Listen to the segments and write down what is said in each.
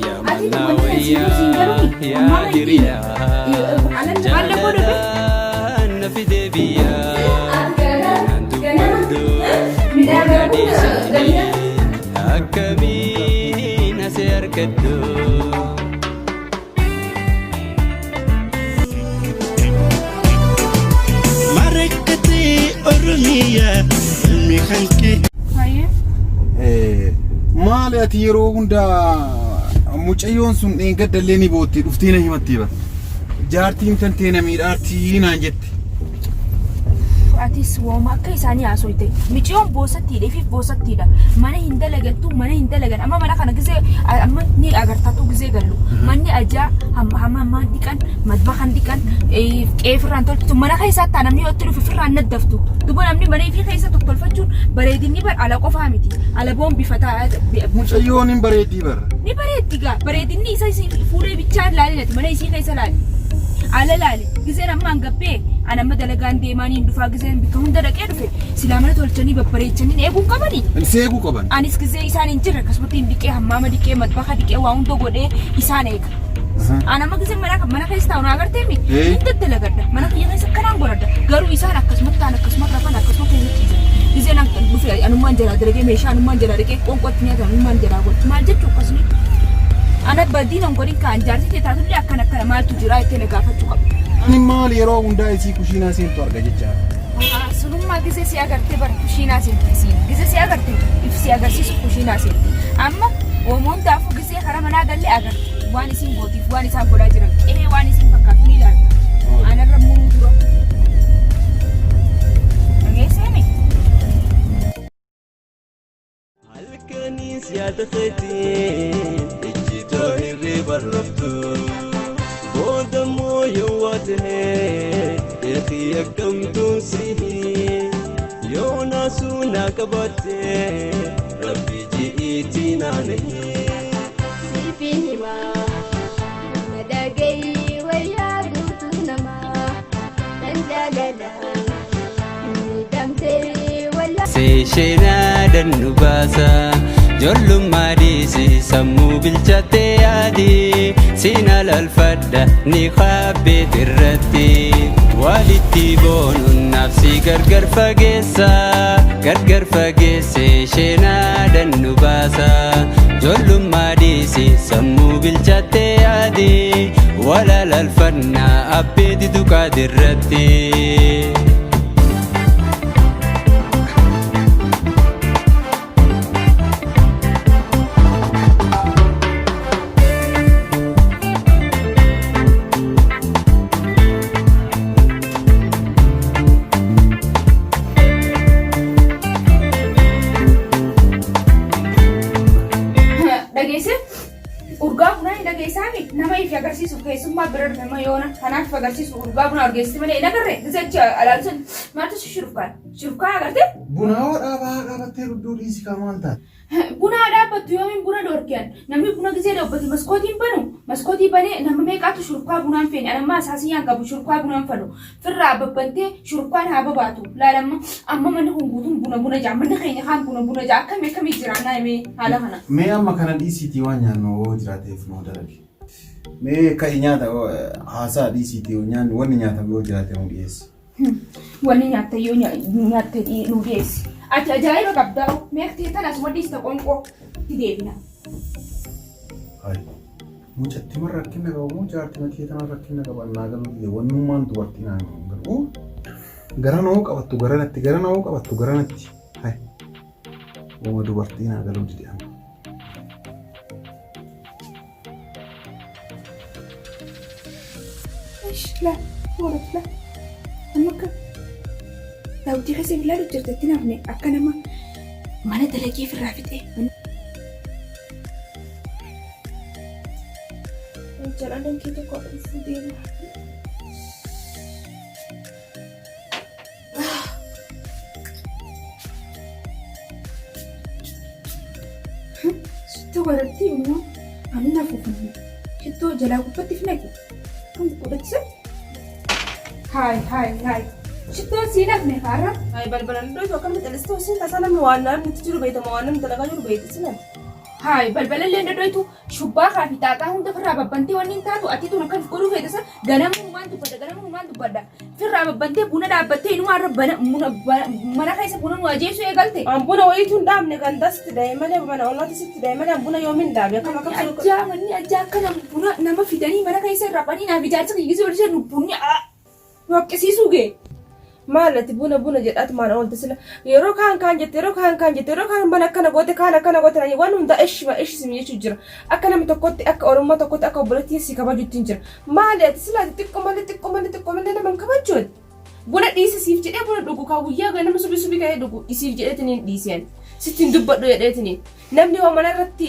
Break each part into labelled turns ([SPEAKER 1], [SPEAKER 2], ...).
[SPEAKER 1] Yaa
[SPEAKER 2] Ati
[SPEAKER 1] mannaa
[SPEAKER 2] wanti ani siin siin
[SPEAKER 1] wayyaa
[SPEAKER 2] galuuni
[SPEAKER 1] yaa
[SPEAKER 2] ammaa hin
[SPEAKER 1] hiriyaa
[SPEAKER 2] alan maal godhe
[SPEAKER 1] jaalalaan na fidee biyyaa
[SPEAKER 2] Ati
[SPEAKER 1] naan
[SPEAKER 2] ganama
[SPEAKER 1] dubbadhu
[SPEAKER 2] midhaan
[SPEAKER 1] na
[SPEAKER 2] garbuun galina.
[SPEAKER 1] dhiisini akkamiin asii argadhu.
[SPEAKER 3] Marekkatee Oromiyaa ilmi kankee.
[SPEAKER 2] Hayyee.
[SPEAKER 4] Maali ati yeroo hundaa mucayyoon sun dheengadda illee ni bootti dhuftee na himattee bara. Jaartiin tantee na miidhaartii naan jette.
[SPEAKER 2] Atis wooma akka isaanii haasoyte. Miciyoon boosattiidha, ifiif boosattiidha. Mana hin dalagattu, mana hin dalagan. Amma mana kana gisee amma ni agartaatu gisee gallu. Manni ajaa hamma hamma hamma dhiqan, madbakan dhiqan, qeefirraan tolchitu. Mana keessaa taa namni yoo itti dhufe firraan naddaftu. Duba namni mana ifii keessa tottolfachuun bareedinni bar ala qofaa miti. Ala boon bifa ta'a.
[SPEAKER 4] Mucayyoon hin bareeddii bara.
[SPEAKER 2] Ni bareeddi gaa. Bareedinni isa isii fuulee bichaan laalinati mana isii keessa laali. Ala laali. Giseen amma hangabbee an amma dalagaan deemaa niin dhufaa giseen bikka hunda dhaqee dhufe silaa mana tolchanii babbareechanii eeguun qabanii.
[SPEAKER 4] Seeguu qaban.
[SPEAKER 2] Anis gisee isaan hin jirre akkasumatti hin dhiqee hammaama dhiqee madbaha dhiqee waa hunda godhee isaan eega. An amma gisee mana mana keessa taa'u na agartee mi?
[SPEAKER 4] Eh.
[SPEAKER 2] Hin daddalagadha. Mana kiyya keessa akkanaan godhadha. Garuu isaan akkasumatti ta'an akkasumatti rafan akkasuma keessa ciisan. Giseen an dhufe anummaan jalaa dalagee meeshaa anummaan jalaa dhiqee qoonqootti nyaatan anummaan jalaa godhu. Maal jechuu akkasumi? Ana badiin an godhin kaan jaarsi tee taatullee akkana akkana maaltu jira jettee na gaafachuu qabda.
[SPEAKER 4] Ani maali yeroo hundaa isii kushiinaa seentu arga jecha.
[SPEAKER 2] Sunummaa gisee si agartee bar kushiinaa seente siin. Gisee si agarte if si agarsiisu kushiinaa seente. Amma oomoon daafuu gisee karaa manaa gallee agarte. Waan isin gootiif waan isaan godhaa jiran qe'ee waan isin fakkaatu ni ilaalta. Anarra muruu dura. Dhageessee mi?
[SPEAKER 3] Halkanis yaada keetiin ijjitoo hirriba raftu. Booda immoo yoo waa ta'e eetii akkamtuun sihi. Yoo naasuu naa qabaatte rabbi ji'iitii naanahi.
[SPEAKER 5] Siifin himaa nama dhagahi wayyaa guutuu namaa kan jaalala miidhamtee wallaa.
[SPEAKER 1] Seesheenaa dannu baasa Ijoollummaa dhiisi sammuu bilchattee yaadi siin alalfadha ni kaabbeet irratti walitti boonuun nafsi gargar fageessa gargar fageesse isheenaa dannu baasa Ijoollummaa dhiisi sammuu bilchattee yaadi wal alalfannaa abbeeti duqaatirratti.
[SPEAKER 2] Dhageesse urgaa bunaa hin dhageessaami nama ifi agarsiisu keessummaa bira dhufe ma yoona kanaaf agarsiisu urgaa bunaa urgeessi malee hin agarre gisechi alaalsun maaltu si shurufkaan shurufkaan agarte.
[SPEAKER 4] Bunaa hoo dhaabaa dhaabattee rudduu dhiisi kaa maal taate?
[SPEAKER 2] Bunaa dhaabbattu yoomiin buna dhoorkiyan namni buna gisee dhaabbatu maskootiin banu maskootii banee nama meeqaatu shurufkaa bunaan feene anammaa asaasiyyaan qabu shurufkaa bunaan fanu firraa babbantee shurufkaan haa babaatu laalamma amma manni kun guutuun buna buna jaa manni keenya kaan buna buna jaa akkamii akkamii jiraannaa himee haala kana.
[SPEAKER 4] Mee amma kana dhiisiitii waan nyaannu hoo jiraateef nuu dalagi. Mee ka'i nyaata haasaa dhiisiitii nyaanni wanni nyaatamu yoo jiraate nuu dhiyeessi.
[SPEAKER 2] Wanni nyaatta yoo nyaatte nu dhiyeessi. Ati ajaa'iba qabdaa meeqtee tana asuma dhiista qonqoo itti deebina.
[SPEAKER 4] Hayi. Mucattima rakkina qaba moo jaartima kee tana rakkina qaba naa galuu dide wannummaan dubartii naa hin galu. Gara noo qabattu gara natti gara noo qabattu gara natti. Hayi. Uuma dubartii naa galuu dide amma.
[SPEAKER 2] Ish la horat la amma akka daawwitii keessa ilaalu jirta itti nafne akka nama mana dalagee firraa fixee. Jalaleen kee tokko dhufuu deema. Shittoo godhatti immoo ani nafuufanne shittoo jalaa gubbatti fi naqu kan godhatti haay haay haay shittoon sii nafne kaarra.
[SPEAKER 6] Ay balbalan iddoo tokko akkamitti callistuu isin tasaa namni waan namni itti jiru beekama waan namni dalagaa jiru beekti isin.
[SPEAKER 2] Haay balbalallee hin dhodhoytu shubbaa fi xaaxaa hunda firraa babbantee wanni hin taatu ati tun akkan godhuu feete san ganamumaan dubbadha ganamumaan dubbadha. Firraa babbantee buna dhaabbattee inumaa irra bana muna mana keessa buna nu ajeessuu eegalte.
[SPEAKER 6] An buna wayiitu hin dhaabne ganda sitti dhahe malee mana ollaatti sitti dhahe malee an buna yoomin dhaabe akkam akkam
[SPEAKER 2] Manni ajjaa manni ajjaa akkana buna nama fidanii mana keessa irra banii naaf ijaarsa kiyyisii ol ishee bunni nu haqqisiisuu gee.
[SPEAKER 6] Maal ati buna buna jedhaatu maal oolte sila yeroo kaan kaan jette yeroo kaan kaan jette yeroo kaan mana akkana goote kaan akkana goote naan waan hundaa ishima ishisim jechuu jira akka nama tokkotti akka oromummaa tokkotti akka obboleettii si kabajutti hin jira maali ati sila ati xiqqoo malee xiqqoo malee xiqqoo malee nama hin kabajju ati buna dhiisi siif jedhee buna dhugu kaa guyyaa ganama subii subii ka'ee dhugu isiif jedheetiin hin dhiiseen sitti hin dubbadhu jedheetiin Namni hoo mana irratti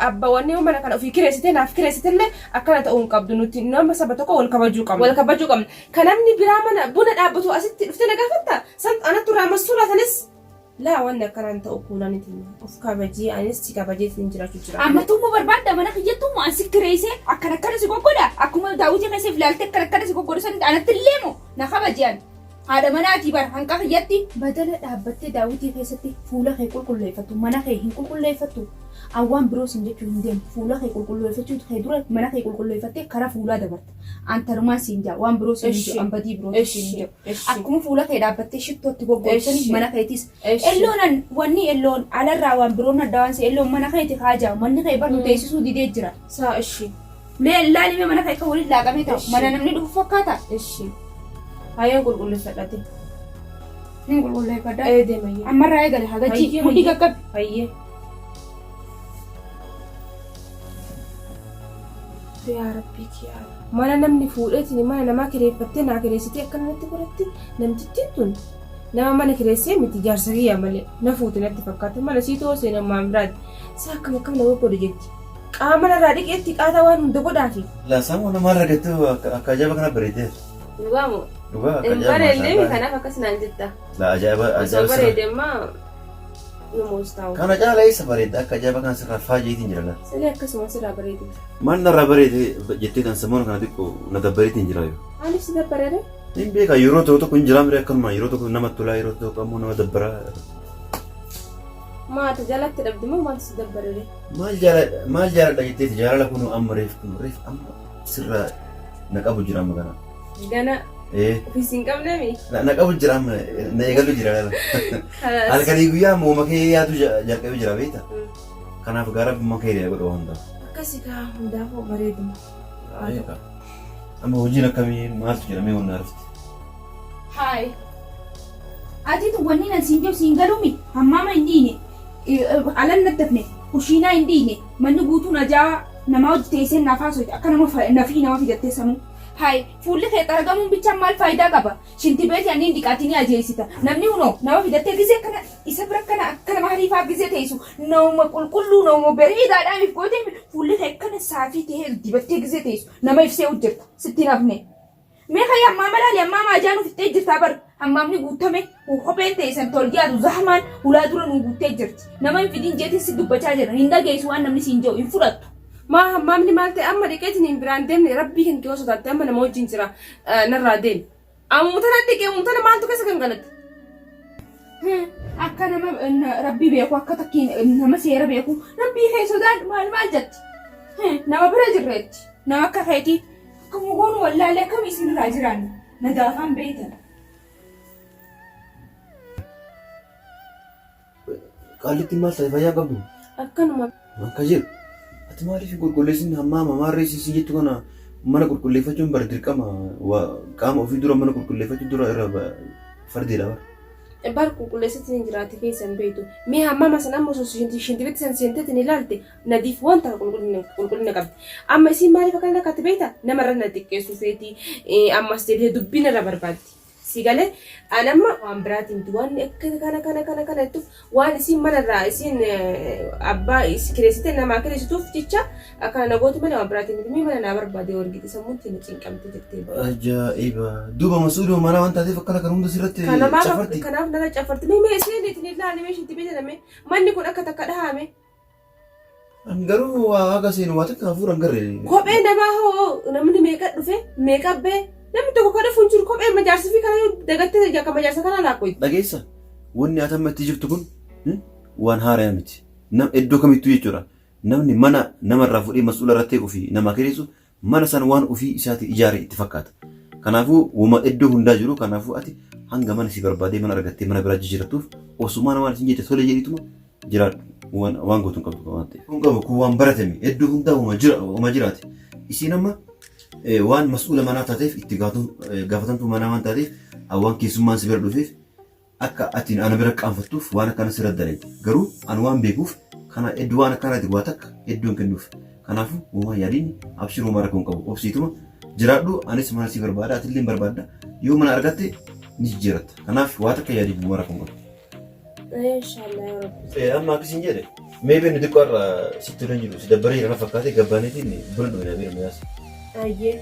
[SPEAKER 6] abba wanni hoo mana kana ofii kireessitee naaf kireessitellee akkana ta'uu hin qabdu nuti nama saba tokko wal kabajuu qabna. Wal kabajuu qabna. Ka namni biraa mana buna dhaabbatu asitti dhuftee na gaafatta san anattu irraa massuulaa sanis laa wanni akkanaan ta'u kuulanitiin of kabajii anis si kabajeetiin jiraachuu jira.
[SPEAKER 2] Amma tumuu barbaadda mana kiyyattuu moo an si kireessee akkana akkana si goggoda akkuma daawwitii keessa if ilaaltee akkana akkana si goggodu sanitti anatti illee moo na kabaji an. Haadha manaatii bar hanqa kiyyatti. Badala dhaabbattee daawwitii keessatti fuula kee qulqulleeffattu mana kee hin qulqulleeffattu? An waan biroo siin jechuu hin deemu fuula kee qulqulleeffachuu kee dura mana kee qulqulleeffattee kara fuulaa dabarta. An tanumaan siin jaa waan biroo siin hin jedhu an badii biroo siin hin jedhu. Akkuma fuula kee dhaabbattee shittoo itti goggogsani mana keetiis. Elloon an wanni elloon alarraa waan biroon adda waan si elloon mana keeti kaajaa manni kee bar nu teessisuu didee jira.
[SPEAKER 6] Saa ishi.
[SPEAKER 2] Mee laalimee mana kee akka waliin laaqamee ta'u mana namni dhufu fakkaata.
[SPEAKER 6] Ishi. Hayyaan qulqulleeffadhate.
[SPEAKER 2] Nin qulqulleeffadha.
[SPEAKER 6] Ee deemayyee.
[SPEAKER 2] Ammarraa eegale hagachii
[SPEAKER 6] Hayyee,
[SPEAKER 2] mudhii
[SPEAKER 6] hayyee.
[SPEAKER 2] qaqqabi.
[SPEAKER 6] Hayyee. Yaa Rabbii kiyyaa. Mana namni fuudheetiin mana namaa kireeffattee naa kireessitee akkana natti godhatti namtittiin tun nama mana kireessee miti jaarsa kiyyaa malee na fuute natti fakkaate mana sii too seenan maan biraati saa akkam akkam nama godhe jetti qaama narraa dhiqeetti qaataa waan hunda godhaafi.
[SPEAKER 3] Laa sammuu namaa argattu akka ajaa'iba kana bareedeef.
[SPEAKER 6] Dhugaa moo?
[SPEAKER 3] Dhugaa akka
[SPEAKER 6] Hin
[SPEAKER 3] ajaa'iba
[SPEAKER 6] bareedne
[SPEAKER 3] maashaa
[SPEAKER 6] kanaaf akkas naan jetta.
[SPEAKER 3] Laa ajaa'iba
[SPEAKER 6] Osoo
[SPEAKER 3] ajaa'iba sirra.
[SPEAKER 6] bareede ammaa nu moostaa'u.
[SPEAKER 3] Kana caala eessa bareedda akka ajaa'iba kana sirraa faajeetiin jira laa.
[SPEAKER 6] Siree akkasuma sirraa bareede.
[SPEAKER 3] Maal narraa bareede jettee tan sammuun kana xiqqoo na dabbareetiin jira yoo.
[SPEAKER 6] Maaliif si dabbarere?
[SPEAKER 3] Hin beeka yeroo tokko tokko hin jiraa mire akkanuma yeroo tokko nama tolaa yeroo tokko ammoo nama dabbaraa.
[SPEAKER 6] Maata jalatti dhabde moo maaltu si dabbarere?
[SPEAKER 3] Maal jaaladha maal jaaladha jetteeti jaalala kunoo amma reef kun reef amma sirraa na qabu jira amma kana.
[SPEAKER 6] Gana
[SPEAKER 3] Ee
[SPEAKER 6] ofiis hin qabneemi.
[SPEAKER 3] na qabu jira amma na eegalu jira laala.
[SPEAKER 6] Kalaas.
[SPEAKER 3] Halkanii guyyaa amma uuma kee yaadu jalqabee jira beekta. Kanaaf gaara abbummaa kee godha waan ta'eef.
[SPEAKER 6] Akkasi kaa hundaafuu bareeduma.
[SPEAKER 3] Eegaa. Amma hojiin akkamii maaltu jedhamee wanna arfti?
[SPEAKER 2] Haay. Atiitu wanni nan siin jedhu siin galuumi hammaama hin dhiine alan naddafne kushiinaa hin dhiine manni guutuun ajaa'aa namaa hojii teessee naaf haasoyte akka nama nafii nama fidattee sanuu. Haay fuulli kee xaragamuun bichaan maal faayidaa qaba? Shintibeeti anniin dhiqaatii ni ajeessita. Namni hunoo nama fidattee gizee kana isa bira kana akka nama hariifaa gizee teessu nama qulqulluu nama bareedaadhaan if gootee fuulli kee akkana saafii ta'ee dibattee gizee teessu nama ibsee hojjetta sitti hin hafne. Mee kai hammaama laali hammaama ajaa nu fixxee jirtaa bar hammaamni guuttame kopheen teessan toljaatu zahmaan hulaa dura nu guuttee jirti nama hin fidin jeetiin si dubbachaa jira hin dhageessu waan namni siin jedhu hin fudhattu.
[SPEAKER 6] Maa hammaamni maal ta'e amma dhiqeetiin hin biraan deemne rabbii kan kee osoo taatte amma nama wajjin jira narraa deemi. Ammuma tana dhiqee ammuma tana maaltu keessa gangalatte?
[SPEAKER 2] Akka nama rabbii beeku akka takkiin nama seera beeku rabbii kee sodaadhu maal maal jetti. Nama bira jirreetti nama akka keetii Akkuma goonu wallaalee akkam isinirraa jiraanna nadaafaan beeytan.
[SPEAKER 3] Qaallittiin maal ta'e fayyaa qabdu?
[SPEAKER 6] Akkanuma.
[SPEAKER 3] Akka jedhu. Ati maaliif hin qulqulleessin hammaa mamaarree siin jettu kana mana qulqulleeffachuun bara dirqama qaama ofii dura mana qulqulleeffachuu dura irra fardiidha bara.
[SPEAKER 6] Bar qulqulleessatti hin jiraate keessa hin beektu. Mee hammama sana amma osoo shintibitti san seenteetiin ilaalte nadiif waan takka qulqullina qulqullina qabdi. Amma isiin maaliif akkana lakkaatti beekta? Nama irra na xiqqeessuu feeti. Ammas deebitee dubbii narra barbaaddi. Si galee an amma waan biraatiin miti waan akka kana kana kana kana jettuuf waan isiin mana irraa isiin abbaa isi kireessite namaa kireessituuf jecha akkana na gootu malee waan biraatiin miti. Mee mana naa barbaade yoo argite sammuun tiyya na cinqamte jettee.
[SPEAKER 3] Ajaa'iba! Duuba masuuduma manaa waan taateef akkana kan hunda sirratti
[SPEAKER 6] Kanamaaf
[SPEAKER 3] cafarti.
[SPEAKER 6] kanaaf nana cafarti. Mee mee isiin itti ilaali mee ishiitti beekame manni kun akka takka dhahame.
[SPEAKER 3] An garuu waa haga seenu waa takka hafuura hin garre.
[SPEAKER 6] Kophee namaa hoo namni meeqa dhufe meeqa bee namni tokko kan dhufu hin jiru kophee majaarsa fi kana yoo dagattee akka majaarsa kana laakkoyti.
[SPEAKER 3] Dhageessa wanni ati amma itti jirtu kun waan haaraa miti. Nam iddoo kamittuu jechuudha. Namni mana namarraa fuudhee mas'uula irra ta'e ofii namaa kireessu mana san waan ofii isaatii ijaare itti fakkaata. Kanaafuu woma iddoo hundaa jiru kanaafuu ati hanga mana si barbaadee mana argattee mana biraa jijjiirattuuf osumaa namaan isin jette tole jedhiituma jiraadhu waan waan gootu hin qabdu waan ta'eef. Kun qabu kun waan baratame iddoo hundaa woma jira woma jiraate. Isiin amma waan mas'uula manaa taateef itti gaafatamtuu manaa waan taateef waan keessummaan si bira dhufeef akka ati ana bira qaanfattuuf waan akkana sirra dalagde. Garuu an waan beekuuf kana iddoo waan akkanaati waa takka iddoo hin kennuuf. Kanaafuu homaa yaadiin abshir homaa rakkoo hin qabu. Obsiituma jiraadhu anis mana si barbaada atillee hin barbaadda yoo mana argatte ni jijjiiratta. Kanaaf waa takka yaadiin homaa rakkoo hin qabu.
[SPEAKER 6] Inshallah yaa Rabbi.
[SPEAKER 3] Amma akkasiin jedhe mee beeknu xiqqoo irra sitti tolee jiru si dabbaree jira na fakkaate gabbaaneetiin buna dhugna beeknu miyaas.
[SPEAKER 6] Ayyee.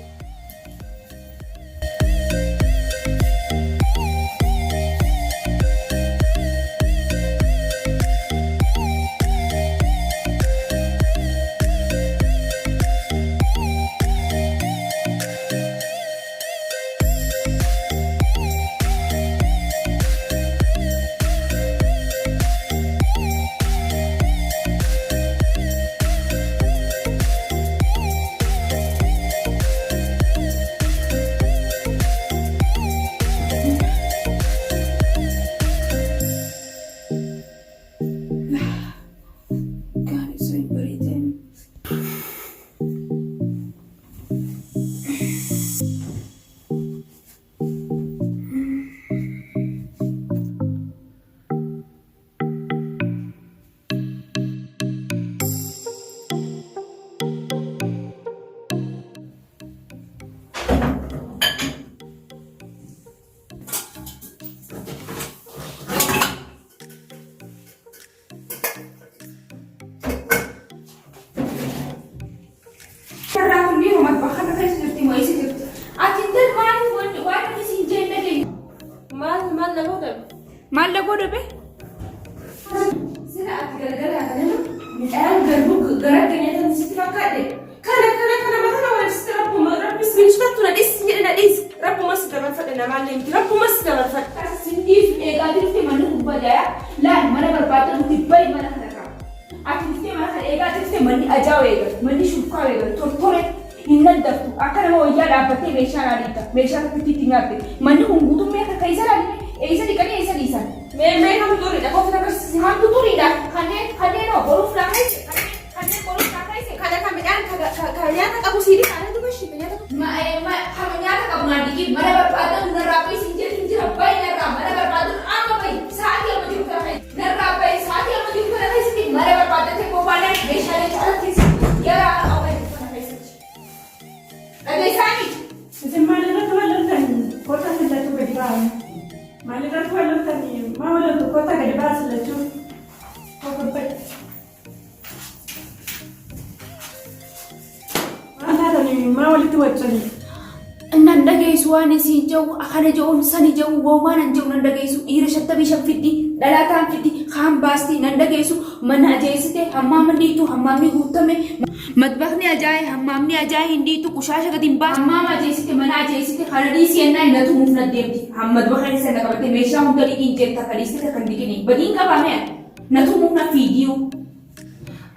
[SPEAKER 6] Gaarii sun hin bareedeen. Carraa kun yeroo matbaa kana keessa jirti moo eessa jirti? Ati intal maaliif wanni waan inni siin jee hin dhageenye? Maal maal na godhe? Maal na godhe be? Sila ati galgala ganama midhaan garbuu gara nyaatan sitti fakkaate. Kana kana kana matana wal sitti rabbuma rabbis minisutatu na dhiisi jedhe na dhiisi rabbuma si dabarfadhe namaallee miti rabbuma si dabarfadhe. Sin dhiisu eegaa jirti manni kun badayaa laal mana barbaadda nuti bayi mana kanarraa. Ati dhuftee mana kana eegaa jirte manni ajaa'u eegal manni shukkaa eegal tortore hin naddaftu akka nama wayyaa dhaabbattee meeshaa naa dhiibda meeshaa tokkitti itti nyaatte manni kun guutummee akka keessa laalime eessa dhiqanii eessa dhiisan. Mee mee kamtu xuriidha koofta agarsiisi kamtu xuriidha kanneen kanneen hoo boruuf naa keesse kanneen kanneen boruuf naa keesse kana kan midhaan ka nyaata qabu sii dhiqa anatu bashi ka nyaata qabu. Ma ma kama nyaata qabu naa dhiqii mana barbaadan narraa bayi siin jedhin jira bayi narraa mana barbaadan amma bayi sa'aatii amma jiru kana keessa. Narraa bahi sa'aatii amma jiru kana keessatti mana barbaaddatee bobbaanaan meeshaalee caalaa keessatti gara qawwee jiru kana keessatti. Dhageessaanii?
[SPEAKER 7] Isin maalirratti wal loltan? Kottaa isin lachuu gadi ba'aa. Maalirratti wal loltan? Maa wal loltu? Kottaa gadi ba'aa isin lachuu. Kokobbadhu. Maal taatanii maa walitti waccanii?
[SPEAKER 2] Nan dhageessu waan isiin jedhu akkana jedhuun sani jedhu woomaa nan jedhu nan dhageessu dhiira 55 fiddi dhalaa taan fiddi kaan baasti nan dhageessu mana ajeessite hammaama dhiitu hammaamni guutame matbakni ajaa'e hammaamni ajaa'e hin dhiitu qushaasha gadi hin baasu hammaama ajeessite mana ajeessite kana dhiisi ennaa hin natumuuf na deemti matbaka keessa na qabatte meeshaa hunda dhiqiin jetta ka dhiiste kan dhiqini badiin qabaame natumuuf na fiigiyu.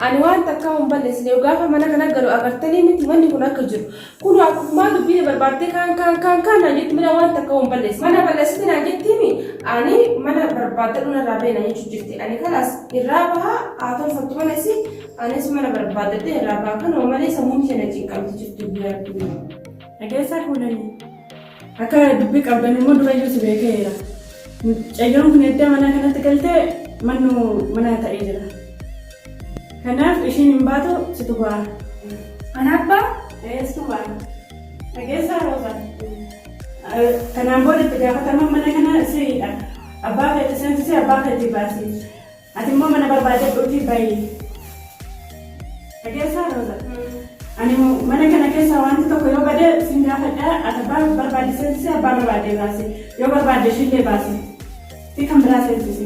[SPEAKER 6] Ani waan takkaa hin balleessine gaafa mana kana galu agartanii miti manni kun akka jiru. Kun akkumaa dubbii na barbaaddee kaan kaan kaan kaan naan jetti mana waan takkaa hin balleessine. Mana balleessite naan jettiimi ani mana barbaaddadhu narraa bahi naan jechuu jirti. Ani kalaas irraa baha haa tolfattu mana isii anis mana barbaaddadhee irraa baha kanuma malee sammuun ishee na cinqamti jirti guyyaa guyyaa.
[SPEAKER 7] Dhageessaa kuulanii. Akka dubbii qabdan immoo durayyuu si beekeera. Mucayyoon kun edda mana kanatti galtee mannu mana ta'ee jira. Kanaaf ishiin hin baatu situ ba'a.
[SPEAKER 2] Ana abbaa?
[SPEAKER 7] Ee situ ba'a. Dhageessaa Rooza. Kanaan booda itti gaafatamaan mana kanaa siidha. Abbaa keetti seensisee abbaa keetti baasi. Ati immoo mana barbaadadhuutii bahi. Dhageessaa Rooza? Ani mana kana keessaa wanti tokko yoo bade sin gaafadha. Ati abbaa barbaadde seensisi abbaa barbaadde baasi. Yoo barbaadde ishiillee baasi. Fi kan biraa seensisi.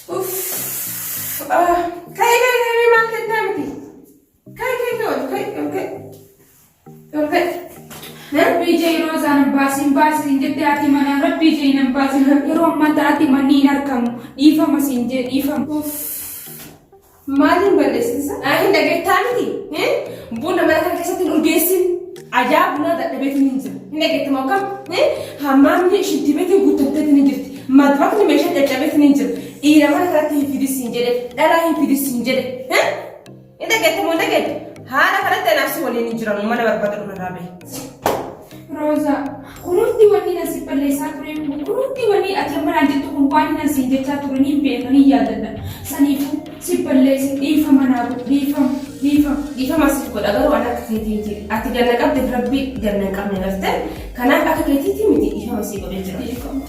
[SPEAKER 6] Uff. Ah, Kai kai kai maal jettaa miti? Kai kai kai.
[SPEAKER 2] Rabbii jee Roozaa nan baasiin baasiin jette haati manaa rabbii jee nan baasiin yeroo ammaa ta'atti manni hin argamu dhiifama siin jee dhiifama.
[SPEAKER 6] Maaliin balleessisa? Hin dhageettaa miti? Buna mana kana keessatti hin urgeessin. Ajaa bunaa dadhabeetiin hin jira. Hin dhageetta moo akkam? Hammaamni shintibeetiin guuttatteetiin hin jirti. Madrakni meeshaa caccabeetiin hin jira. Dhiira mana kanatti hin fidisiin jedhe. Dhalaa hin fidisiin jedhe. Hin dhageetta moo hin dhageettu? Haala kanatti anaaf si waliin hin jiranu mana barbaada dhuma irraa bahi.
[SPEAKER 2] Roozaa, kun hundi wanni na si balleessaa ture kun hundi wanni ati amma naan jettu kun waan na siin jechaa ture niin beeka niin yaadadha. Saniifuu si balleesse dhiifama naa godhi dhiifama dhiifama.
[SPEAKER 6] Dhiifama siif godha garuu ani akka keetii miti. Ati ganna qabde rabbi ganna hin qabne garte. Kanaaf akka keetiitii miti dhiifama sii godhee jira.
[SPEAKER 2] Dhiifama.